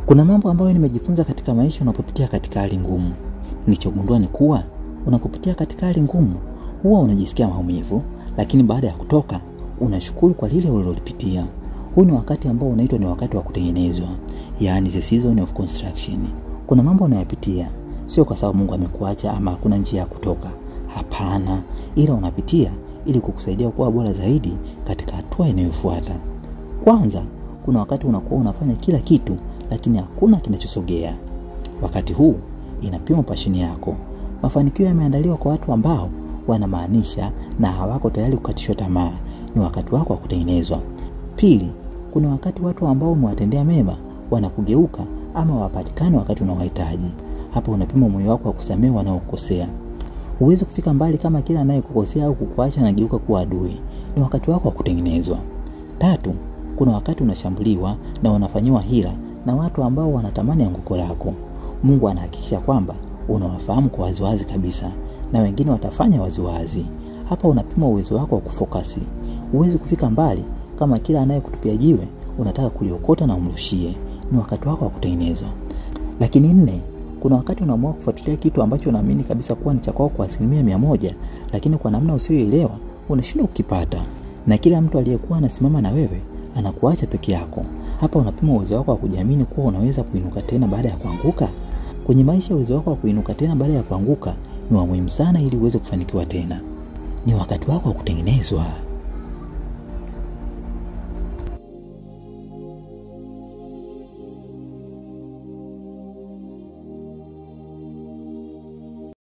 Kuna mambo ambayo nimejifunza katika maisha unapopitia katika hali ngumu. Nilichogundua ni kuwa unapopitia katika hali ngumu huwa unajisikia maumivu, lakini baada ya kutoka unashukuru kwa lile ulilolipitia. Huu ni wakati ambao unaitwa ni wakati wa kutengenezwa, yaani the season of construction. Kuna mambo unayapitia sio kwa sababu Mungu amekuacha ama hakuna njia ya kutoka. Hapana, ila unapitia ili kukusaidia kuwa bora zaidi katika hatua inayofuata. Kwanza, kuna wakati unakuwa unafanya kila kitu lakini hakuna kinachosogea. Wakati huu inapima pashini yako. Mafanikio yameandaliwa kwa watu ambao wanamaanisha na hawako tayari kukatishwa tamaa. Ni wakati wako wa kutengenezwa. Pili, kuna wakati watu ambao umewatendea mema wanakugeuka ama wapatikane wakati unawahitaji. Hapo unapima moyo wako wa kusamehe wanaokukosea. Huwezi kufika mbali kama kila anayekukosea au kukuacha anageuka kuwa adui. Ni wakati wako wa kutengenezwa. Tatu, kuna wakati unashambuliwa na unafanyiwa hila na watu ambao wanatamani anguko lako. Mungu anahakikisha kwamba unawafahamu kwa waziwazi kabisa, na wengine watafanya waziwazi. Hapa unapima uwezo wako wa kufokasi. Huwezi kufika mbali kama kila anayekutupia jiwe unataka kuliokota na umrushie. Ni wakati wako wa kutengenezwa. Lakini nne, kuna wakati unaamua kufuatilia kitu ambacho unaamini kabisa kuwa ni cha kwako kwa 100%, lakini kwa namna usiyoelewa unashindwa kukipata, na kila mtu aliyekuwa anasimama na wewe anakuacha peke yako. Hapa unapima uwezo wako wa kujiamini kuwa unaweza kuinuka tena baada ya kuanguka. Kwenye maisha, uwezo wako wa kuinuka tena baada ya kuanguka ni wa muhimu sana ili uweze kufanikiwa tena. Ni wakati wako wa kutengenezwa.